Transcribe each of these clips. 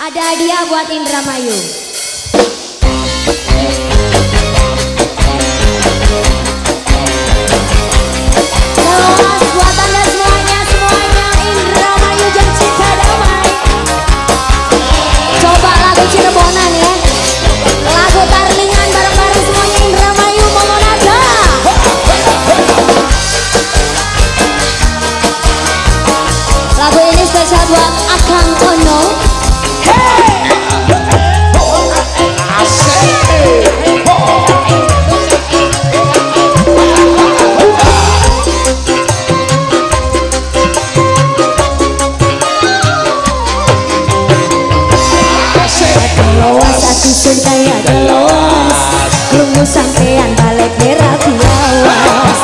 Ada hadiah buat Indramayu. Teloas buat anda semuanya, semuanya Indramayu dan Cinta Damai. Coba lagu Cirebonan ya, lagu Tarlingan bareng-bareng semuanya Indramayu Momonada. Lagu ini spesial buat Akang Ono. Krungu sampean balik merah lawas.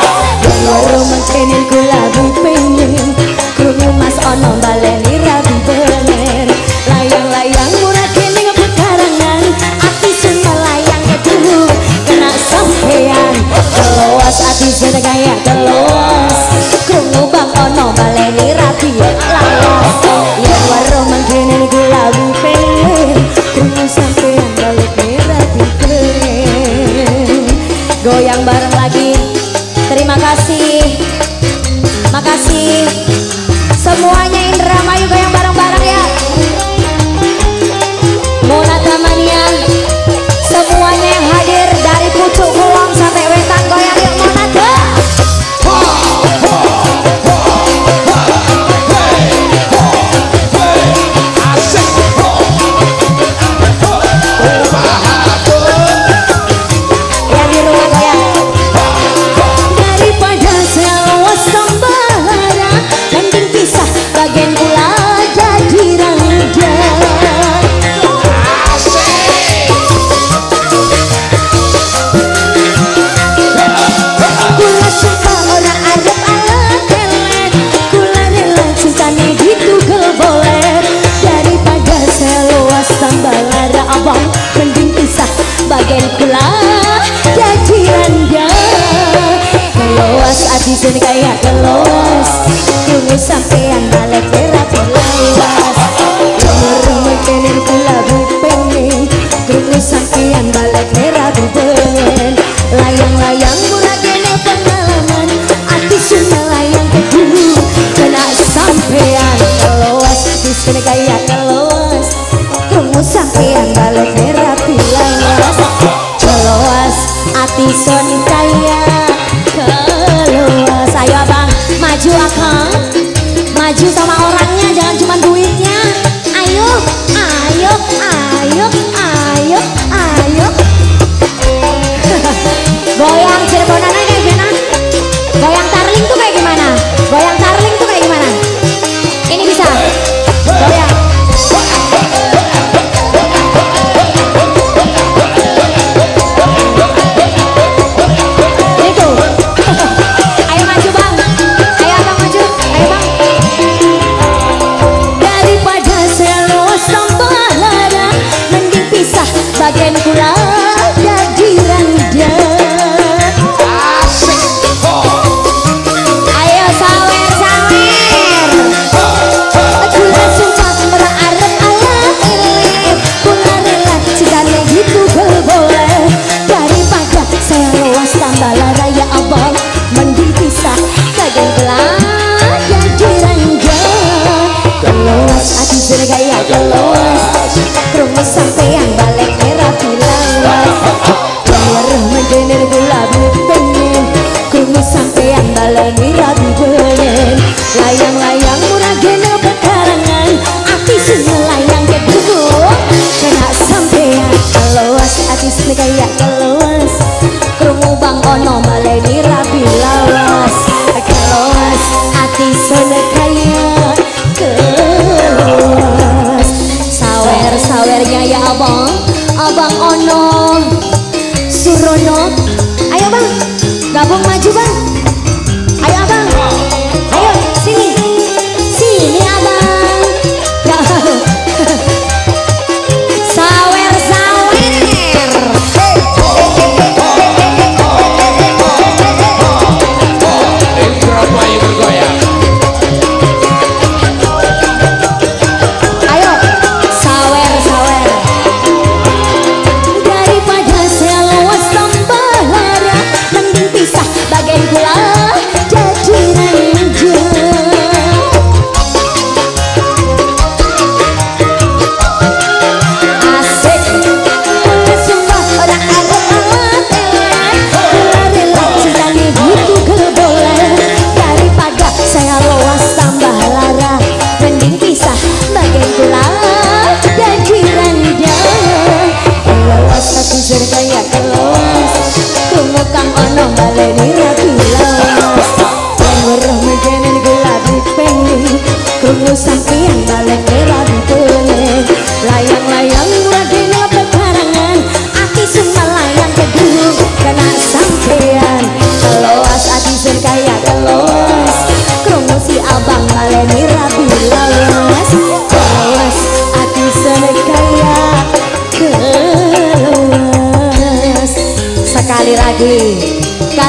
Loro mengkenen kula pengen krungu Mas Ono baleni rabi bener. Layang-layang murah kene ngebut karangan, ati sun melayang keduh kena sampean. Teloas ati sun kaya teloas, krungu Bang Ono baleni rabi lawas. Loro mengkenen kula pengen krungu sampean balik rabi bener. Goyang bareng lagi. Terima kasih. Makasih semuanya Indramayu, goyang bareng-bareng ya. Monata Mania, semuanya yang hadir dari pucuk kulon sampai wetan, goyang yuk Monata. Yang di rumah goyang. Daripada selawas tambah lara, mending pisah bagian kula jadi rangga. Kula suka ora arep ala kelet, kula rela cintane ditugel bolet. Daripada seluas tambah lara abang, mending pisah bagian kula jadi rangga. Keloas ati sun kaya keloas, krungu sampean balik berat lawas. Loro mengkenen kula pengen krungu sampean balik berat bengen. Layang-layang murah kene pengalaman, ati sun melayang keduh kena sampean. Keloas ati sun kaya keloas, krungu sampean balik berat lawas. Keloas ati sun kaya keluas. Ayo abang, maju akang, maju sama orangnya, jangan cuma duitnya. Ayo, ayo, ayo, ayo, ayo. Goyang Cirebonan kayak gimana? Goyang tarling tuh kayak gimana? Goyang tarling tuh kayak gimana? Ini bisa. Goyang. Itu. Ayo maju bang, ayo abang maju, ayo bang. Daripada seluas tambah lara, mending pisah bagian kula jadi randa. Ayo sawer sawer. Kula sumpah ora arep ala elek, kula rela cintane gitu boleh. Daripada seluas tambah lara ya abang, mending pisah bagian kula jadi randa. Keloas ati sun kaya keloas, krungu sampean balik merah lawas. Weruh mengkenen kula pengen krungu sampean baleni rabi bengen. Layang-layang murah gene pekarangan, ati sun melayang keduh kena sampean. Keloas ati sun kaya keloas, krungu Bang Ono baleni rabi lawas. Keloas ati sun kaya keloas. Sawer sawernya ya abang, abang Ono Surono. Ayo bang, gabung maju bang. Ayo abang, ayo sini, sini abang. Sawer sawer. Indramayu bergoyang. Ayo sawer.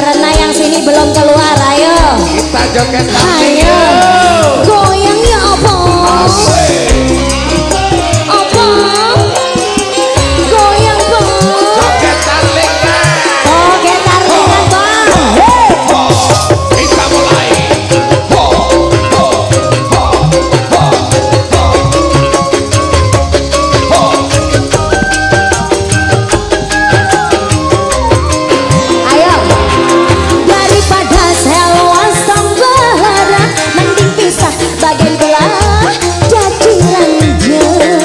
Karena yang sini belum keluar, ayo. Kita joget tarling. Ayo. Goyang ya apa? Apa? Goyang bang. Joget tarling kan. Joget tarlingan bang. Hey. Kita mulai. Ho ho ho ho ho ho. Ayo. Daripada seloas tambah lara, mending pisah bagian belah jadi ranjang.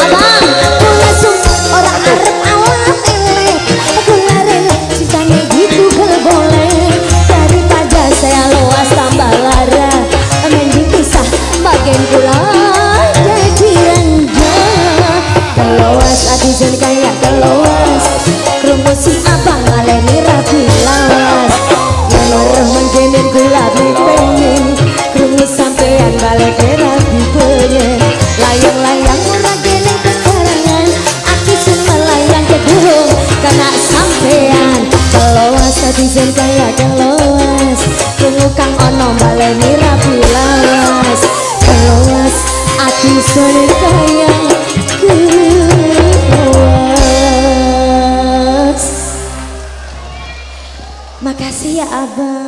Abang, kula sung ora arep awak elek, kula rela cintane ditugel boleh. Daripada saya luas tambah lara, mending pisah bagian kula jadi ranjang. Keluas ati jen kaya keluas, krungu si abang ngaleni rapi lawas. Leluh mangkenen kula pengen, krungu sampean balik rapi pengen. Layang-layang ora geleng kekarangan, ati sun melayang ke gunung kena sampean. Keluas ati jen kaya keluas, krungu kang ono baleni rapi lawas. Keluas ati sun kaya keluas. Makasih ya abang.